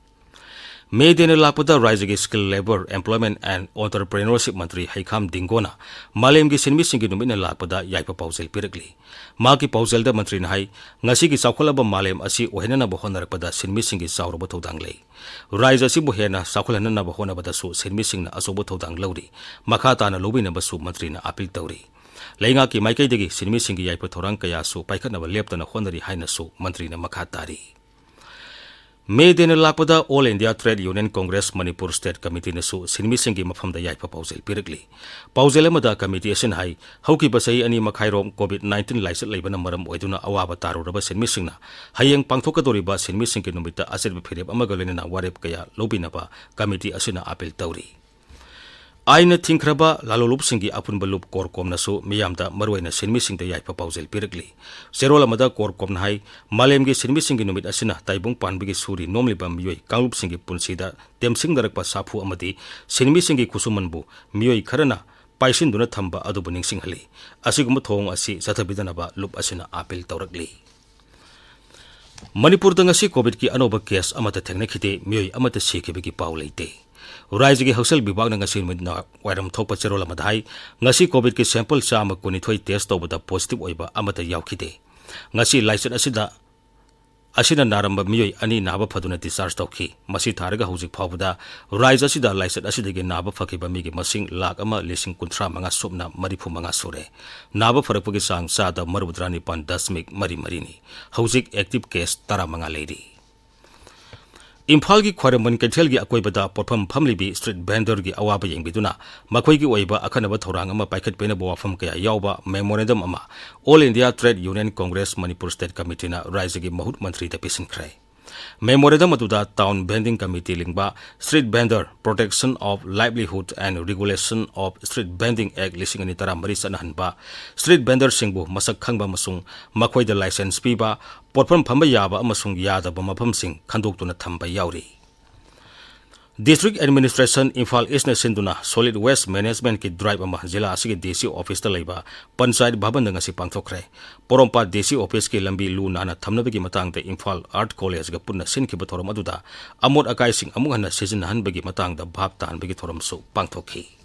ꯃꯦ ꯗꯦꯅ ꯂꯥꯛꯄꯗ ꯔꯥꯖ꯭ꯌꯒꯤ Skill Labour, Employment and Entrepreneurship ꯃꯟꯇ꯭ꯔꯤ ꯍꯩꯈꯥꯝ ꯗꯤꯡꯒꯣꯅ ꯃꯥꯂꯦꯝꯒꯤ ꯁꯤꯟꯃꯤꯁꯤꯡꯒꯤ ꯅꯨꯃꯤꯠꯅ ꯂꯥꯛꯄꯗ ꯌꯥꯏꯐ ꯄꯥꯎꯖꯦꯜ ꯄꯤꯔꯛꯂꯤ꯫ ꯃꯍꯥꯛꯀꯤ ꯄꯥꯎꯖꯦꯜꯗ ꯃꯟꯇ꯭ꯔꯤꯅ ꯍꯥꯏ, ꯉꯁꯤꯒꯤ ꯆꯥꯎꯈꯠꯂꯕ ꯃꯥꯂꯦꯝ ꯑꯁꯤ ꯑꯣꯏꯍꯟꯅꯅꯕ ꯍꯣꯠꯅꯔꯛꯄꯗ ꯁꯤꯟꯃꯤꯁꯤꯡꯒꯤ ꯆꯥꯎꯔꯕ ꯊꯧꯗꯥꯡ ꯂꯩ꯫ ꯔꯥꯖ꯭ꯌ ꯑꯁꯤꯕꯨ ꯍꯦꯟꯅ ꯆꯥꯎꯈꯠꯍꯟꯅꯅꯕ ꯍꯣꯠꯅꯕꯗꯁꯨ ꯁꯤꯟꯃꯤꯁꯤꯡꯅ ꯑꯆꯧꯕ ꯊꯧꯗꯥꯡ ꯂꯧꯔꯤ꯫ ꯃꯈꯥ ꯇꯥꯅ ꯂꯧꯕꯤꯅꯕꯁꯨ ꯃꯟꯇ꯭ꯔꯤꯅ ꯑꯥꯄꯤꯜ ꯇꯧꯔꯤ꯫ ꯂꯩꯉꯥꯛꯀꯤ ꯃꯥꯏꯀꯩꯗꯒꯤ ꯁꯤꯟꯃꯤꯁꯤꯡꯒꯤ ꯌꯥꯏꯐ ꯊꯧꯔꯥꯡ ꯀꯌꯥꯁꯨ ꯄꯥꯏꯈꯠꯅꯕ ꯂꯦꯞꯇꯅ ꯍꯣꯠꯅꯔꯤ ꯍꯥꯏꯅꯁꯨ ꯃꯟꯇ꯭ꯔꯤꯅ ꯃꯈꯥ ꯇꯥꯔꯤ꯫ ꯃꯦ ꯗꯦꯅ ꯂꯥꯛꯄꯗ All India Trade Union Congress Manipur State Committeeꯅꯁꯨ ꯁꯤꯟꯃꯤꯁꯤꯡꯒꯤ ꯃꯐꯝꯗ ꯌꯥꯏꯐ ꯄꯥꯎꯖꯦꯜ ꯄꯤꯔꯛꯂꯤ꯫ ꯄꯥꯎꯖꯦꯜ ꯑꯃꯗ committee ꯑꯁꯤꯅ ꯍꯥꯏ, ꯍꯧꯈꯤꯕ ꯆꯍꯤ ꯑꯅꯤ ꯃꯈꯥꯏꯔꯣꯝ COVID nineteen ꯂꯥꯏꯆꯠ ꯂꯩꯕꯅ ꯃꯔꯝ ꯑꯣꯏꯗꯨꯅ ꯑꯋꯥꯕ ꯇꯥꯔꯨꯔꯕ ꯁꯤꯟꯃꯤꯁꯤꯡꯅ ꯍꯌꯦꯡ ꯄꯥꯡꯊꯣꯛꯀꯗꯧꯔꯤꯕ ꯁꯤꯟꯃꯤꯁꯤꯡꯒꯤ ꯅꯨꯃꯤꯠꯇ ꯑꯆꯦꯠꯄ ꯐꯤꯔꯦꯞ ꯑꯃꯒ ꯂꯣꯏꯅꯅ ꯋꯥꯔꯦꯞ ꯀꯌꯥ ꯂꯧꯕꯤꯅꯕ committee ꯑꯁꯤꯅ appeal ꯇꯧꯔꯤ꯫ ꯑꯥꯏꯟꯅ ꯊꯤꯡꯈ꯭ꯔꯕ ꯂꯥꯂꯣꯡꯂꯨꯞꯁꯤꯡꯒꯤ ꯑꯄꯨꯟꯕ ꯂꯨꯞ CORCOMꯅꯁꯨ ꯃꯤꯌꯥꯝꯗ, ꯃꯔꯨꯑꯣꯏꯅ ꯁꯤꯟꯃꯤꯁꯤꯡꯗ ꯌꯥꯏꯐ ꯄꯥꯎꯖꯦꯜ ꯄꯤꯔꯛꯂꯤ꯫ ꯆꯦꯔꯣꯜ ꯑꯃꯗ CORCOMꯅ ꯍꯥꯏ, ꯃꯥꯂꯦꯝꯒꯤ ꯁꯤꯟꯃꯤꯁꯤꯡꯒꯤ ꯅꯨꯃꯤꯠ ꯑꯁꯤꯅ ꯇꯥꯏꯕꯪ ꯄꯥꯟꯕꯒꯤ ꯁꯨꯔꯤ ꯅꯣꯝꯂꯤꯕ ꯃꯤꯑꯣꯏ ꯀꯥꯡꯂꯨꯞꯁꯤꯡꯒꯤ ꯄꯨꯟꯁꯤꯗ ꯇꯦꯝꯁꯤꯡꯅꯔꯛꯄ ꯁꯥꯐꯨ ꯑꯃꯗꯤ ꯁꯤꯟꯃꯤꯁꯤꯡꯒꯤ ꯈꯨꯠꯁꯨꯃꯟꯕꯨ ꯃꯤꯑꯣꯏ ꯈꯔꯅ ꯄꯥꯏꯁꯤꯟꯗꯨꯅ ꯊꯝꯕ ꯑꯗꯨꯕꯨ ꯅꯤꯡꯁꯤꯡꯍꯜꯂꯤ꯫ ꯑꯁꯤꯒꯨꯝꯕ ꯊꯧꯑꯣꯡ ꯑꯁꯤ ꯆꯠꯊꯕꯤꯗꯅꯕ ꯂꯨꯞ ꯑꯁꯤꯅ appeal ꯇꯧꯔꯛꯂꯤ꯫ ꯃꯅꯤꯄꯨꯔꯗ ꯉꯁꯤ COVIDꯀꯤ ꯑꯅꯧꯕ case ꯑꯃꯠꯇ ꯊꯦꯡꯅꯈꯤꯗꯦ, ꯃꯤꯑꯣꯏ ꯑꯃꯠꯇ ꯁꯤꯈꯤꯕꯒꯤ ꯄꯥꯎ ꯂꯩꯇꯦ꯫ ꯔꯥꯏꯖ꯭ꯌꯒꯤ ꯍꯛꯁꯦꯜ ꯕꯤꯚꯥꯒꯅ ꯉꯁꯤ ꯅꯨꯃꯤꯠ ꯅꯨꯃꯤꯗꯥꯡ ꯋꯥꯏꯔꯝ ꯊꯣꯛꯄ ꯆꯦꯔꯣꯜ ꯑꯃꯗ ꯍꯥꯏ, ꯉꯁꯤ COVIDꯀꯤ sample ꯆꯥꯝꯃ ꯀꯨꯟꯅꯤꯊꯣꯏ test ꯇꯧꯕꯗ positive ꯑꯣꯏꯕ ꯑꯃꯠꯇ ꯌꯥꯎꯈꯤꯗꯦ꯫ ꯉꯁꯤ ꯂꯥꯏꯆꯠ ꯑꯁꯤꯗ, ꯑꯁꯤꯅ ꯅꯥꯔꯝꯕ ꯃꯤꯑꯣꯏ ꯑꯅꯤ ꯅꯥꯕ ꯐꯗꯨꯅ discharge ꯇꯧꯈꯤ꯫ ꯃꯁꯤ ꯊꯥꯔꯒ ꯍꯧꯖꯤꯛ ꯐꯥꯎꯕꯗ ꯔꯥꯏꯖ꯭ꯌ ꯑꯁꯤꯗ ꯂꯥꯏꯆꯠ ꯑꯁꯤꯗꯒꯤ ꯅꯥꯕ ꯐꯈꯤꯕ ꯃꯤꯒꯤ ꯃꯁꯤꯡ ꯂꯥꯈ ꯑꯃ ꯂꯤꯁꯤꯡ ꯀꯨꯟꯊ꯭ꯔꯥ ꯃꯉꯥ ꯁꯨꯞꯅ ꯃꯔꯤꯐꯨ ꯃꯉꯥ ꯁꯨꯔꯦ꯫ ꯅꯥꯕ ꯐꯔꯛꯄꯒꯤ ꯆꯥꯡ ꯆꯥꯗ ꯃꯔꯤꯐꯨꯇꯔꯥ ꯅꯤꯄꯥꯟ ꯗꯁꯃꯤꯛ ꯃꯔꯤ ꯃꯔꯤꯅꯤ꯫ ꯍꯧꯖꯤꯛ active case ꯇꯔꯥꯃꯉꯥ ꯂꯩꯔꯤ꯫ ꯏꯝꯐꯥꯜꯒꯤ ꯈ꯭ꯋꯥꯏꯔꯝꯕꯟ ꯀꯩꯊꯦꯜꯒꯤ ꯑꯀꯣꯏꯕꯗ ꯄꯣꯠꯐꯝ ꯐꯝꯂꯤꯕꯤ street vendorꯒꯤ ꯑꯋꯥꯕ ꯌꯦꯡꯕꯤꯗꯨꯅ ꯃꯈꯣꯏꯒꯤ ꯑꯣꯏꯕ ꯑꯈꯟꯅꯕ ꯊꯧꯔꯥꯡ ꯑꯃ ꯄꯥꯏꯈꯠꯄꯤꯅꯕ ꯋꯥꯐꯝ ꯀꯌꯥ ꯌꯥꯎꯕ memorandum ꯑꯃ All India Trade Union Congress Manipur State Committeeꯅ ꯔꯥꯏꯖ꯭ꯌꯒꯤ ꯃꯍꯨꯠ ꯃꯟꯇ꯭ꯔꯤꯗ ꯄꯤꯁꯤꯟꯈ꯭ꯔꯦ꯫ Memorandum ꯑꯗꯨꯗ Town Vending Committee ꯂꯤꯡꯕ Street Vendor Protection of Livelihood and Regulation of Street Vending Act ꯂꯤꯁꯤꯡ ꯑꯅꯤ ꯇꯔꯥꯃꯔꯤ ꯆꯠꯅꯍꯟꯕ, street vendorꯁꯤꯡꯕꯨ ꯃꯁꯛ ꯈꯪꯕ ꯑꯃꯁꯨꯡ ꯃꯈꯣꯏꯗ license ꯄꯤꯕ, ꯄꯣꯠꯐꯝ ꯐꯝꯕ ꯌꯥꯕ ꯑꯃꯁꯨꯡ ꯌꯥꯗꯕ ꯃꯐꯝꯁꯤꯡ ꯈꯟꯗꯣꯛꯇꯨꯅ ꯊꯝꯕ ꯌꯥꯎꯔꯤ꯫ District Administration ꯏꯝꯐꯥꯜ Eastꯅ ꯁꯤꯟꯗꯨꯅ solid waste managementꯀꯤ drive ꯑꯃ ꯖꯤꯂꯥ ꯑꯁꯤꯒꯤ DC officeꯇ ꯂꯩꯕ Panchayat Bhavanꯗ ꯉꯁꯤ ꯄꯥꯡꯊꯣꯛꯈ꯭ꯔꯦ꯫ ꯄꯣꯔꯣꯝꯄꯥꯠ DC officeꯀꯤ ꯂꯝꯕꯤ ꯂꯨ ꯅꯥꯟꯅ ꯊꯝꯅꯕꯒꯤ ꯃꯇꯥꯡꯗ ꯏꯝꯐꯥꯜ Art Collegeꯒ ꯄꯨꯟꯅ ꯁꯤꯟꯈꯤꯕ ꯊꯧꯔꯝ ꯑꯗꯨꯗ ꯑꯃꯣꯠ ꯑꯀꯥꯏꯁꯤꯡ ꯑꯃꯨꯛ ꯍꯟꯅ ꯁꯤꯖꯤꯟꯅꯍꯟꯕꯒꯤ ꯃꯇꯥꯡꯗ ꯚꯥꯞ ꯇꯥꯍꯟꯕꯒꯤ ꯊꯧꯔꯝꯁꯨ ꯄꯥꯡꯊꯣꯛꯈꯤ꯫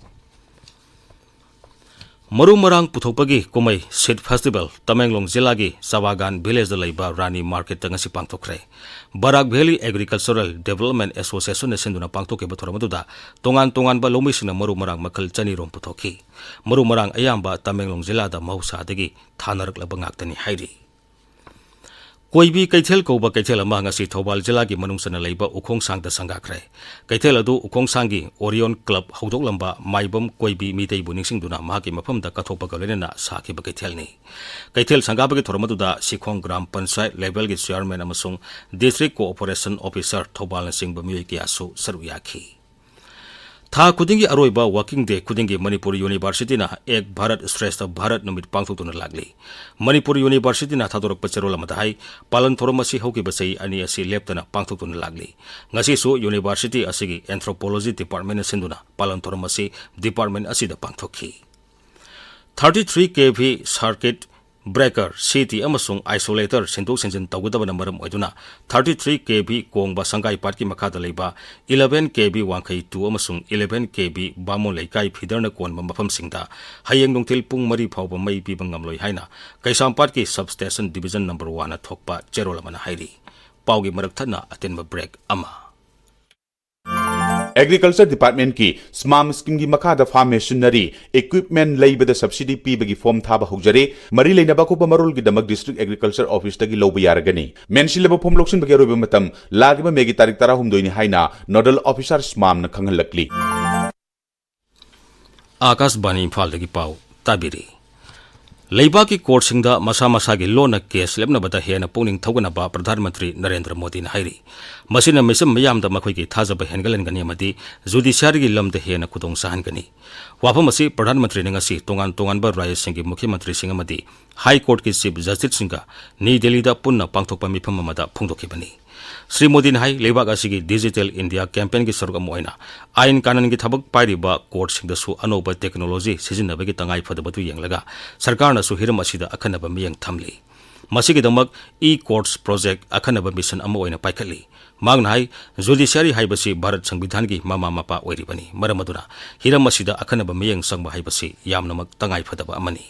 ꯃꯔꯨ ꯃꯔꯥꯡ ꯄꯨꯊꯣꯛꯄꯒꯤ ꯀꯨꯝꯍꯩ Seed Festival ꯇꯃꯦꯡꯂꯣꯡ ꯖꯤꯂꯥꯒꯤ ꯆꯕꯥꯒꯥꯟ villageꯇ ꯂꯩꯕ ꯔꯥꯅꯤ marketꯇ ꯉꯁꯤ ꯄꯥꯡꯊꯣꯛꯈ꯭ꯔꯦ꯫ Barak Valley Agricultural Development Associationꯅ ꯁꯤꯟꯗꯨꯅ ꯄꯥꯡꯊꯣꯛꯈꯤꯕ ꯊꯧꯔꯝ ꯑꯗꯨꯗ ꯇꯣꯉꯥꯟ ꯇꯣꯉꯥꯟꯕ ꯂꯧꯃꯤꯁꯤꯡꯅ ꯃꯔꯨ ꯃꯔꯥꯡ ꯃꯈꯜ ꯆꯅꯤ ꯔꯣꯝ ꯄꯨꯊꯣꯛꯈꯤ꯫ ꯃꯔꯨ ꯃꯔꯥꯡ ꯑꯌꯥꯝꯕ ꯇꯃꯦꯡꯂꯣꯡ ꯖꯤꯂꯥꯗ ꯃꯍꯧꯁꯥꯗꯒꯤ ꯊꯥꯅꯔꯛꯂꯕ ꯉꯥꯛꯇꯅꯤ ꯍꯥꯏꯔꯤ꯫ ꯀꯣꯏꯕꯤ ꯀꯩꯊꯦꯜ ꯀꯧꯕ ꯀꯩꯊꯦꯜ ꯑꯃ ꯉꯁꯤ ꯊꯧꯕꯥꯜ ꯖꯤꯂꯥꯒꯤ ꯃꯅꯨꯡ ꯆꯟꯅ ꯂꯩꯕ ꯎꯈꯣꯡꯁꯥꯡꯗ ꯁꯪꯒꯥꯈ꯭ꯔꯦ꯫ ꯀꯩꯊꯦꯜ ꯑꯗꯨ ꯎꯈꯣꯡꯁꯥꯡꯒꯤ ꯑꯣꯔꯤꯌꯣꯟ ꯀ꯭ꯂꯕ ꯍꯧꯗꯣꯛꯂꯝꯕ ꯃꯥꯏꯕꯝ ꯀꯣꯏꯕꯤ ꯃꯤꯇꯩꯕꯨ ꯅꯤꯡꯁꯤꯡꯗꯨꯅ ꯃꯍꯥꯛꯀꯤ ꯃꯐꯝꯗ ꯀꯠꯊꯣꯛꯄꯒ ꯂꯣꯏꯅꯅ ꯁꯥꯈꯤꯕ ꯀꯩꯊꯦꯜꯅꯤ꯫ ꯀꯩꯊꯦꯜ ꯁꯪꯒꯥꯕꯒꯤ ꯊꯧꯔꯝ ꯑꯗꯨꯗ ꯁꯤꯈꯣꯡ ꯒ꯭ꯔꯥꯝ ꯄꯟꯆꯥꯌꯠ ꯂꯦꯚꯦꯜꯒꯤ ꯆꯤꯌꯥꯔꯃꯦꯟ ꯑꯃꯁꯨꯡ ꯗꯤꯁꯇ꯭ꯔꯤꯛ ꯀꯣꯑꯣꯄꯔꯦꯁꯟ ꯑꯣꯐꯤꯁꯥꯔ ꯊꯧꯕꯥꯜꯅꯆꯤꯡꯕ ꯃꯤꯑꯣꯏ ꯀꯌꯥꯁꯨ ꯁꯔꯨꯛ ꯌꯥꯈꯤ꯫ ꯊꯥ ꯈꯨꯗꯤꯡꯒꯤ ꯑꯔꯣꯏꯕ ꯋꯥꯀꯤꯡ ꯗꯦ ꯈꯨꯗꯤꯡꯒꯤ ꯃꯅꯤꯄꯨꯔ ꯌꯨꯅꯤꯚꯔꯁꯤꯇꯤꯅ ꯑꯦꯛ ꯚꯥꯔꯠ ꯁ꯭ꯔꯦꯁꯊ ꯚꯥꯔꯠ ꯅꯨꯃꯤꯠ ꯄꯥꯡꯊꯣꯛꯇꯨꯅ ꯂꯥꯛꯂꯤ꯫ ꯃꯅꯤꯄꯨꯔ ꯌꯨꯅꯤꯚꯔꯁꯤꯇꯤꯅ ꯊꯥꯗꯣꯔꯛꯄ ꯆꯦꯔꯣꯜ ꯑꯃꯗ ꯍꯥꯏ, ꯄꯥꯂꯟ ꯊꯧꯔꯝ ꯑꯁꯤ ꯍꯧꯈꯤꯕ ꯆꯍꯤ ꯑꯅꯤ ꯑꯁꯤ ꯂꯦꯞꯇꯅ ꯄꯥꯡꯊꯣꯛꯇꯨꯅ ꯂꯥꯛꯂꯤ꯫ ꯉꯁꯤꯁꯨ ꯌꯨꯅꯤꯚꯔꯁꯤꯇꯤ ꯑꯁꯤꯒꯤ ꯑꯦꯟꯊ꯭ꯔꯣꯄꯣꯂꯣꯖꯤ ꯗꯤꯄꯥꯔꯠꯃꯦꯟꯅ ꯁꯤꯟꯗꯨꯅ ꯄꯥꯂꯟ ꯊꯧꯔꯝ ꯑꯁꯤ ꯗꯤꯄꯥꯔꯠꯃꯦꯟ ꯑꯁꯤꯗ ꯄꯥꯡꯊꯣꯛꯈꯤ꯫ ꯊꯥꯔꯇꯤ ꯊ꯭ꯔꯤ ꯀꯦ V circuit breaker, C T ꯑꯃꯁꯨꯡ ꯑꯥꯏꯁꯣꯂꯦꯇꯔ ꯁꯤꯟꯗꯣꯛ ꯁꯤꯟꯖꯤꯟ ꯇꯧꯒꯗꯕꯅ ꯃꯔꯝ ꯑꯣꯏꯗꯨꯅ ꯊꯥꯔꯇꯤ ꯊ꯭ꯔꯤ ꯀꯦ ꯚꯤ ꯀꯣꯡꯕ ꯁꯪꯒꯥꯏ ꯄꯥꯠꯀꯤ ꯃꯈꯥꯗ ꯂꯩꯕ ꯏꯂꯦꯚꯦꯟ ꯀꯦ ꯚꯤ ꯋꯥꯡꯈꯩ ꯇꯨ ꯑꯃꯁꯨꯡ ꯏꯂꯦꯚꯦꯟ ꯀꯦ ꯚꯤ ꯕꯥꯃꯣꯟ ꯂꯩꯀꯥꯏ ꯐꯤꯗꯔꯅ ꯀꯣꯟꯕ ꯃꯐꯝꯁꯤꯡꯗ ꯍꯌꯦꯡ ꯅꯨꯡꯊꯤꯜ ꯄꯨꯡ ꯃꯔꯤ ꯐꯥꯎꯕ ꯃꯩ ꯄꯤꯕ ꯉꯝꯂꯣꯏ ꯍꯥꯏꯅ ꯀꯩꯁꯥꯝꯄꯥꯠꯀꯤ ꯁꯕ ꯁ꯭ꯇꯦꯁꯟ ꯗꯤꯚꯤꯖꯟ ꯅꯝꯕꯔ ꯋꯥꯟꯅ ꯊꯣꯛꯄ ꯆꯦꯔꯣꯜ ꯑꯃꯅ ꯍꯥꯏꯔꯤ꯫ ꯄꯥꯎꯒꯤ ꯃꯔꯛ ꯊꯠꯅ ꯑꯇꯦꯟꯕ ꯕ꯭ꯔꯦꯛ ꯑꯃ꯫ ꯑꯦꯒ꯭ꯔꯤꯀꯜꯆꯔ ꯗꯤꯄꯥꯔꯠꯃꯦꯟꯠꯀꯤ ꯁ꯭ꯃꯥꯝ ꯁ꯭ꯀꯤꯝꯒꯤ ꯃꯈꯥꯗ ꯐꯥꯔꯝ ꯃꯦꯁꯤꯅꯔꯤ ꯏꯀ꯭ꯋꯤꯞꯃꯦꯟꯠ ꯂꯩꯕꯗ ꯁꯕꯁꯤꯗꯤ ꯄꯤꯕꯒꯤ ꯐꯣꯔꯝ ꯊꯥꯕ ꯍꯧꯖꯔꯦ꯫ ꯃꯔꯤ ꯂꯩꯅꯕ ꯑꯀꯨꯞꯄ ꯃꯔꯣꯜꯒꯤꯗꯃꯛ ꯗꯤꯁꯇ꯭ꯔꯤꯛ ꯑꯦꯒ꯭ꯔꯤꯀꯜꯆꯔ ꯑꯣꯐꯤꯁꯇꯒꯤ ꯂꯧꯕ ꯌꯥꯔꯒꯅꯤ꯫ ꯃꯦꯟꯁꯤꯜꯂꯕ ꯐꯣꯔꯝ ꯂꯧꯁꯤꯟꯕꯒꯤ ꯑꯔꯣꯏꯕ ꯃꯇꯝ ꯂꯥꯛꯂꯤꯕ ꯃꯦꯒꯤ ꯇꯥꯔꯤꯛ ꯇꯔꯥꯍꯨꯝꯗꯣꯏꯅꯤ ꯍꯥꯏꯅ ꯅꯣꯗꯜ ꯑꯣꯐꯤꯁꯥꯔ ꯁ꯭ꯃꯥꯝꯅ ꯈꯪꯍꯜꯂꯛꯂꯤ꯫ ꯑꯥꯀꯥꯁꯕꯥꯅꯤ ꯏꯝꯐꯥꯜꯗꯒꯤ ꯄꯥꯎ ꯇꯥꯕꯤꯔꯤ꯫ ꯂꯩꯕꯥꯛꯀꯤ ꯀꯣꯔꯠꯁꯤꯡꯗ ꯃꯁꯥ ꯃꯁꯥꯒꯤ ꯂꯣꯟꯅ ꯀꯦꯁ ꯂꯦꯞꯅꯕꯗ ꯍꯦꯟꯅ ꯄꯨꯛꯅꯤꯡ ꯊꯧꯒꯠꯅꯕ ꯄ꯭ꯔꯙꯥꯟ ꯃꯟꯇ꯭ꯔꯤ ꯅꯔꯦꯟꯗ꯭ꯔ ꯃꯣꯗꯤꯅ ꯍꯥꯏꯔꯤ꯫ ꯃꯁꯤꯅ ꯃꯤꯆꯝ ꯃꯤꯌꯥꯝꯗ ꯃꯈꯣꯏꯒꯤ ꯊꯥꯖꯕ ꯍꯦꯟꯒꯠꯍꯟꯒꯅꯤ ꯑꯃꯗꯤ ꯖꯨꯗꯤꯁꯤꯌꯥꯔꯤꯒꯤ ꯂꯝꯗ ꯍꯦꯟꯅ ꯈꯨꯗꯣꯡ ꯆꯥꯍꯟꯒꯅꯤ꯫ ꯋꯥꯐꯝ ꯑꯁꯤ ꯄ꯭ꯔꯙꯥꯟ ꯃꯟꯇ꯭ꯔꯤꯅ ꯉꯁꯤ ꯇꯣꯉꯥꯟ ꯇꯣꯉꯥꯟꯕ ꯔꯥꯖ꯭ꯌꯁꯤꯡꯒꯤ ꯃꯨꯈ꯭ꯌ ꯃꯟꯇ꯭ꯔꯤꯁꯤꯡ ꯑꯃꯗꯤ ꯍꯥꯏ ꯀꯣꯔꯠꯀꯤ ꯆꯤꯐ ꯖꯁꯇꯤꯁꯁꯤꯡꯒ ꯅ꯭ꯌꯨ ꯗꯦꯜꯂꯤꯗ ꯄꯨꯟꯅ ꯄꯥꯡꯊꯣꯛꯄ ꯃꯤꯐꯝ ꯑꯃꯗ ꯐꯣꯡꯗꯣꯛꯈꯤꯕꯅꯤ꯫ ꯁ꯭ꯔꯤ ꯃꯣꯗꯤꯅ ꯍꯥꯏ, ꯂꯩꯕꯥꯛ ꯑꯁꯤꯒꯤ ꯗꯤꯖꯤꯇꯦꯜ ꯏꯟꯗꯤꯌꯥ ꯀꯦꯝꯄꯦꯟꯒꯤ ꯁꯔꯨꯛ ꯑꯃ ꯑꯣꯏꯅ ꯑꯥꯏꯟ ꯀꯥꯅꯟꯒꯤ ꯊꯕꯛ ꯄꯥꯏꯔꯤꯕ ꯀꯣꯔꯠꯁꯤꯡꯗꯁꯨ ꯑꯅꯧꯕ ꯇꯦꯛꯅꯣꯂꯣꯖꯤ ꯁꯤꯖꯤꯟꯅꯕꯒꯤ ꯇꯉꯥꯏ ꯐꯗꯕꯗꯨ ꯌꯦꯡꯂꯒ ꯁꯔꯀꯥꯔꯅꯁꯨ ꯍꯤꯔꯝ ꯑꯁꯤꯗ ꯑꯈꯟꯅꯕ ꯃꯤꯠꯌꯦꯡ ꯊꯝꯂꯤ꯫ ꯃꯁꯤꯒꯤꯗꯃꯛ ꯏ ꯀꯣꯔꯠꯁ ꯄ꯭ꯔꯣꯖꯦꯛ ꯑꯈꯟꯅꯕ ꯃꯤꯁꯟ ꯑꯃ ꯑꯣꯏꯅ ꯄꯥꯏꯈꯠꯂꯤ꯫ ꯃꯍꯥꯛꯅ ꯍꯥꯏ, ꯖꯨꯗꯤꯁꯤꯌꯥꯔꯤ ꯍꯥꯏꯕꯁꯤ ꯚꯥꯔꯠ ꯁꯪꯕꯤꯙꯥꯟꯒꯤ ꯃꯃꯥ ꯃꯄꯥ ꯑꯣꯏꯔꯤꯕꯅꯤ꯫ ꯃꯔꯝ ꯑꯗꯨꯅ ꯍꯤꯔꯝ ꯑꯁꯤꯗ ꯑꯈꯟꯅꯕ ꯃꯤꯠꯌꯦꯡ ꯆꯪꯕ ꯍꯥꯏꯕꯁꯤ ꯌꯥꯝꯅꯃꯛ ꯇꯉꯥꯏ ꯐꯗꯕ ꯑꯃꯅꯤ꯫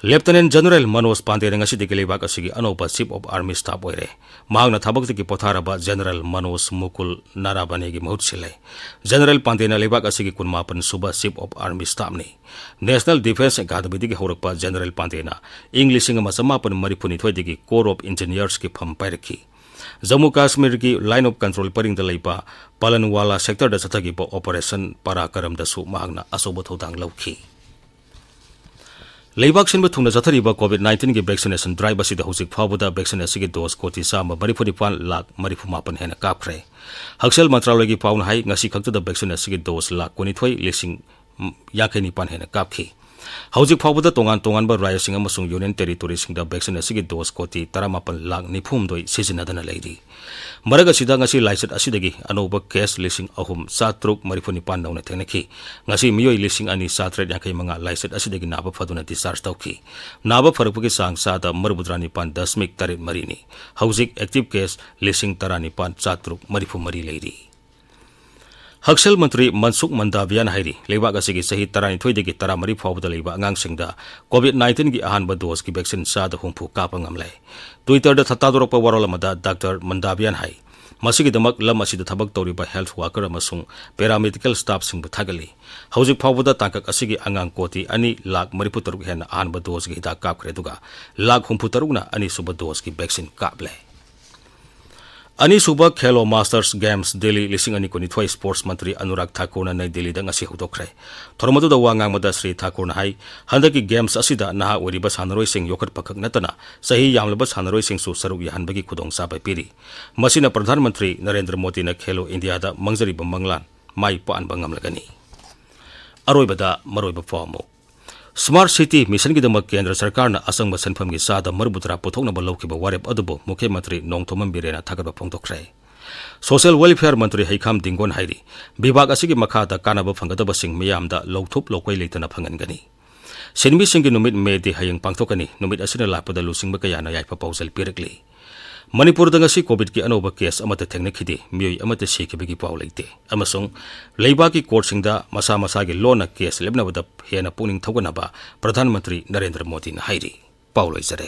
Lieutenant General ꯃꯅꯣꯖ ꯄꯥꯟꯗꯦꯅ ꯉꯁꯤꯗꯒꯤ ꯂꯩꯕꯥꯛ ꯑꯁꯤꯒꯤ ꯑꯅꯧꯕ Chief of Army Staff ꯑꯣꯏꯔꯦ꯫ ꯃꯍꯥꯛꯅ ꯊꯕꯛꯇꯒꯤ ꯄꯣꯊꯥꯔꯕ General ꯃꯅꯣꯖ ꯃꯨꯀꯨꯜ ꯅꯥꯔꯥꯕꯅꯦꯒꯤ ꯃꯍꯨꯠ ꯁꯤꯜꯂꯦ꯫ General ꯄꯥꯟꯗꯦꯅ ꯂꯩꯕꯥꯛ ꯑꯁꯤꯒꯤ ꯀꯨꯟꯃꯥꯄꯟ ꯁꯨꯕ Chief of Army Staffꯅꯤ꯫ National Defence Academyꯗꯒꯤ ꯍꯧꯔꯛꯄ General ꯄꯥꯟꯗꯦꯅ ꯏꯪ ꯂꯤꯁꯤꯡ ꯑꯃ ꯆꯃꯥꯄꯟ ꯃꯔꯤꯐꯨꯅꯤꯊꯣꯏꯗꯒꯤ Corps of Engineersꯀꯤ ꯐꯝ ꯄꯥꯏꯔꯛꯈꯤ꯫ ꯖꯝꯃꯨ ꯀꯥꯁꯃꯤꯔꯒꯤ Line of Control ꯄꯔꯤꯡꯗ ꯂꯩꯕ ꯄꯥꯂꯟꯋꯥꯂꯥ sectorꯗ ꯆꯠꯊꯈꯤꯕ Operation ꯄꯔꯥꯀꯔꯝꯗꯁꯨ ꯃꯍꯥꯛꯅ ꯑꯆꯧꯕ ꯊꯧꯗꯥꯡ ꯂꯧꯈꯤ꯫ ꯂꯩꯕꯥꯛ ꯁꯤꯟꯕ ꯊꯨꯡꯅ ꯆꯠꯊꯔꯤꯕ COVID nineteenꯒꯤ vaccination drive ꯑꯁꯤꯗ ꯍꯧꯖꯤꯛ ꯐꯥꯎꯕꯗ vaccine ꯑꯁꯤꯒꯤ dose ꯀꯣꯇꯤ ꯆꯥꯝꯃ ꯃꯔꯤꯐꯨ ꯅꯤꯄꯥꯟ ꯂꯥꯈ ꯃꯔꯤꯐꯨ ꯃꯥꯄꯟ ꯍꯦꯟꯅ ꯀꯥꯞꯈ꯭ꯔꯦ꯫ ꯍꯛꯁꯦꯜ ꯃꯟꯇ꯭ꯔꯥꯂꯌꯒꯤ ꯄꯥꯎꯅ ꯍꯥꯏ, ꯉꯁꯤ ꯈꯛꯇꯗ vaccine ꯑꯁꯤꯒꯤ dose ꯂꯥꯈ ꯀꯨꯟꯅꯤꯊꯣꯏ ꯂꯤꯁꯤꯡ ꯌꯥꯡꯈꯩ ꯅꯤꯄꯥꯟ ꯍꯦꯟꯅ ꯀꯥꯞꯈꯤ꯫ ꯍꯧꯖꯤꯛ ꯐꯥꯎꯕꯗ ꯇꯣꯉꯥꯟ ꯇꯣꯉꯥꯟꯕ ꯔꯥꯖ꯭ꯌꯁꯤꯡ ꯑꯃꯁꯨꯡ Union Territoryꯁꯤꯡꯗ vaccine ꯑꯁꯤꯒꯤ dose ꯀꯣꯇꯤ ꯇꯔꯥꯃꯥꯄꯟ ꯂꯥꯈ ꯅꯤꯐꯨ ꯍꯨꯝꯗꯣꯏ ꯁꯤꯖꯤꯟꯅꯗꯅ ꯂꯩꯔꯤ꯫ ꯃꯔꯛ ꯑꯁꯤꯗ, ꯉꯁꯤ ꯂꯥꯏꯆꯠ ꯑꯁꯤꯗꯒꯤ ꯑꯅꯧꯕ case ꯂꯤꯁꯤꯡ ꯑꯍꯨꯝ ꯆꯥꯇ꯭ꯔꯨꯛ ꯃꯔꯤꯐꯨ ꯅꯤꯄꯥꯟ ꯅꯧꯅ ꯊꯦꯡꯅꯈꯤ꯫ ꯉꯁꯤ ꯃꯤꯑꯣꯏ ꯂꯤꯁꯤꯡ ꯑꯅꯤ ꯆꯥꯇ꯭ꯔꯦꯠ ꯌꯥꯡꯈꯩ ꯃꯉꯥ ꯂꯥꯏꯆꯠ ꯑꯁꯤꯗꯒꯤ ꯅꯥꯕ ꯐꯗꯨꯅ discharge ꯇꯧꯈꯤ꯫ ꯅꯥꯕ ꯐꯔꯛꯄꯒꯤ ꯆꯥꯡ ꯆꯥꯗ ꯃꯔꯤꯐꯨꯇꯔꯥ ꯅꯤꯄꯥꯟ ꯗꯁꯃꯤꯛ ꯇꯔꯦꯠ ꯃꯔꯤꯅꯤ꯫ ꯍꯧꯖꯤꯛ active case ꯂꯤꯁꯤꯡ ꯇꯔꯥꯅꯤꯄꯥꯟ ꯆꯥꯇ꯭ꯔꯨꯛ ꯃꯔꯤꯐꯨ ꯃꯔꯤ ꯂꯩꯔꯤ꯫ ꯍꯛꯁꯦꯜ ꯃꯟꯇ꯭ꯔꯤ ꯃꯟꯁꯨꯈ ꯃꯟꯗꯥꯚꯤꯌꯥꯅ ꯍꯥꯏꯔꯤ, ꯂꯩꯕꯥꯛ ꯑꯁꯤꯒꯤ ꯆꯍꯤ ꯇꯔꯥꯅꯤꯊꯣꯏꯗꯒꯤ ꯇꯔꯥꯃꯔꯤ ꯐꯥꯎꯕꯗ ꯂꯩꯕ ꯑꯉꯥꯡꯁꯤꯡꯗ COVID nineteenꯒꯤ ꯑꯍꯥꯟꯕ doseꯀꯤ vaccine ꯆꯥꯗ ꯍꯨꯝꯐꯨ ꯀꯥꯞꯄ ꯉꯝꯂꯦ꯫ Twitterꯗ ꯊꯥꯗꯣꯔꯛꯄ ꯋꯥꯔꯣꯜ ꯑꯃꯗ Doctor ꯃꯟꯗꯥꯚꯤꯌꯥꯅ ꯍꯥꯏ, ꯃꯁꯤꯒꯤꯗꯃꯛ ꯂꯝ ꯑꯁꯤꯗ ꯊꯕꯛ ꯇꯧꯔꯤꯕ health worker ꯑꯃꯁꯨꯡ paramedical staffꯁꯤꯡꯕꯨ ꯊꯥꯒꯠꯂꯤ꯫ ꯍꯧꯖꯤꯛ ꯐꯥꯎꯕꯗ ꯇꯥꯡꯀꯛ ꯑꯁꯤꯒꯤ ꯑꯉꯥꯡ ꯀꯣꯇꯤ ꯑꯅꯤ ꯂꯥꯈ ꯃꯔꯤꯐꯨ ꯇꯔꯨꯛ ꯍꯦꯟꯅ ꯑꯍꯥꯟꯕ doseꯀꯤ ꯍꯤꯗꯥꯛ ꯀꯥꯞꯈ꯭ꯔꯦ, ꯑꯗꯨꯒ ꯂꯥꯈ ꯍꯨꯝꯐꯨ ꯇꯔꯨꯛꯅ ꯑꯅꯤꯁꯨꯕ doseꯀꯤ vaccine ꯀꯥꯞꯂꯦ꯫ ꯑꯅꯤꯁꯨꯕ Khelo Masters Games Delhi ꯂꯤꯁꯤꯡ ꯑꯅꯤ ꯀꯨꯟꯅꯤꯊꯣꯏ sports ꯃꯟꯇ꯭ꯔꯤ ꯑꯅꯨꯔꯥꯒ ꯊꯥꯀꯨꯔꯅ ꯅꯩ ꯗꯤꯜꯂꯤꯗ ꯉꯁꯤ ꯍꯧꯗꯣꯛꯈ꯭ꯔꯦ꯫ ꯊꯧꯔꯝ ꯑꯗꯨꯗ ꯋꯥ ꯉꯥꯡꯕꯗ ꯁ꯭ꯔꯤ ꯊꯥꯀꯨꯔꯅ ꯍꯥꯏ, ꯍꯟꯗꯛꯀꯤ games ꯑꯁꯤꯗ ꯅꯍꯥ ꯑꯣꯏꯔꯤꯕ ꯁꯥꯟꯅꯔꯣꯏꯁꯤꯡ ꯌꯣꯛꯈꯠꯄ ꯈꯛ ꯅꯠꯇꯅ ꯆꯍꯤ ꯌꯥꯝꯂꯕ ꯁꯥꯟꯅꯔꯣꯏꯁꯤꯡꯁꯨ ꯁꯔꯨꯛ ꯌꯥꯍꯟꯕꯒꯤ ꯈꯨꯗꯣꯡꯆꯥꯕ ꯄꯤꯔꯤ꯫ ꯃꯁꯤꯅ ꯄ꯭ꯔꯙꯥꯟ ꯃꯟꯇ꯭ꯔꯤ ꯅꯔꯦꯟꯗ꯭ꯔ ꯃꯣꯗꯤꯅ ꯈꯦꯂꯣ ꯏꯟꯗꯤꯌꯥꯗ ꯃꯪꯖꯔꯤꯕ ꯃꯪꯂꯥꯟ ꯃꯥꯏ ꯄꯥꯛꯍꯟꯕ ꯉꯝꯂꯒꯅꯤ꯫ ꯑꯔꯣꯏꯕꯗ ꯃꯔꯨꯑꯣꯏꯕ ꯄꯥꯎ ꯑꯃꯨꯛ꯫ Smart City Missionꯒꯤꯗꯃꯛ ꯀꯦꯟꯗ꯭ꯔ ꯁꯔꯀꯥꯔꯅ ꯑꯆꯪꯕ ꯁꯦꯟꯐꯝꯒꯤ ꯆꯥꯗ ꯃꯔꯤꯐꯨꯇꯔꯥ ꯄꯨꯊꯣꯛꯅꯕ ꯂꯧꯈꯤꯕ ꯋꯥꯔꯦꯞ ꯑꯗꯨꯕꯨ ꯃꯨꯈ꯭ꯌ ꯃꯟꯇ꯭ꯔꯤ ꯅꯣꯡꯊꯣꯝꯕꯝ ꯕꯤꯔꯦꯟꯅ ꯊꯥꯒꯠꯄ ꯐꯣꯡꯗꯣꯛꯈ꯭ꯔꯦ꯫ Social Welfare ꯃꯟꯇ꯭ꯔꯤ ꯍꯩꯈꯥꯝ ꯗꯤꯡꯒꯣꯟ ꯍꯥꯏꯔꯤ, ꯕꯤꯚꯥꯒ ꯑꯁꯤꯒꯤ ꯃꯈꯥꯗ ꯀꯥꯟꯅꯕ ꯐꯪꯒꯗꯕꯁꯤꯡ ꯃꯤꯌꯥꯝꯗ ꯂꯧꯊꯣꯛ ꯂꯧꯀꯣꯏ ꯂꯩꯇꯅ ꯐꯪꯍꯟꯒꯅꯤ꯫ ꯁꯤꯟꯃꯤꯁꯤꯡꯒꯤ ꯅꯨꯃꯤꯠ May Day ꯍꯌꯦꯡ ꯄꯥꯡꯊꯣꯛꯀꯅꯤ꯫ ꯅꯨꯃꯤꯠ ꯑꯁꯤꯅ ꯂꯥꯛꯄꯗ ꯂꯨꯆꯤꯡꯕ ꯀꯌꯥꯅ ꯌꯥꯏꯐ ꯄꯥꯎꯖꯦꯜ ꯄꯤꯔꯛꯂꯤ꯫ ꯃꯅꯤꯄꯨꯔꯗ ꯉꯁꯤ ꯀꯣꯚꯤꯗꯀꯤ ꯑꯅꯧꯕ ꯀꯦꯁ ꯑꯃꯠꯇ ꯊꯦꯡꯅꯈꯤꯗꯦ꯫ ꯃꯤꯑꯣꯏ ꯑꯃꯠꯇ ꯁꯤꯈꯤꯕꯒꯤ ꯄꯥꯎ ꯂꯩꯇꯦ꯫ ꯑꯃꯁꯨꯡ ꯂꯩꯕꯥꯛꯀꯤ ꯀꯣꯔꯠꯁꯤꯡꯗ ꯃꯁꯥ ꯃꯁꯥꯒꯤ ꯂꯣꯟꯅ ꯀꯦꯁ ꯂꯦꯞꯅꯕꯗ ꯍꯦꯟꯅ ꯄꯨꯛꯅꯤꯡ ꯊꯧꯒꯠꯅꯕ ꯄ꯭ꯔꯙꯥꯟ ꯃꯟꯇ꯭ꯔꯤ ꯅꯔꯦꯟꯗ꯭ꯔ ꯃꯣꯗꯤꯅ ꯍꯥꯏꯔꯤ꯫ ꯄꯥꯎ ꯂꯣꯏꯖꯔꯦ꯫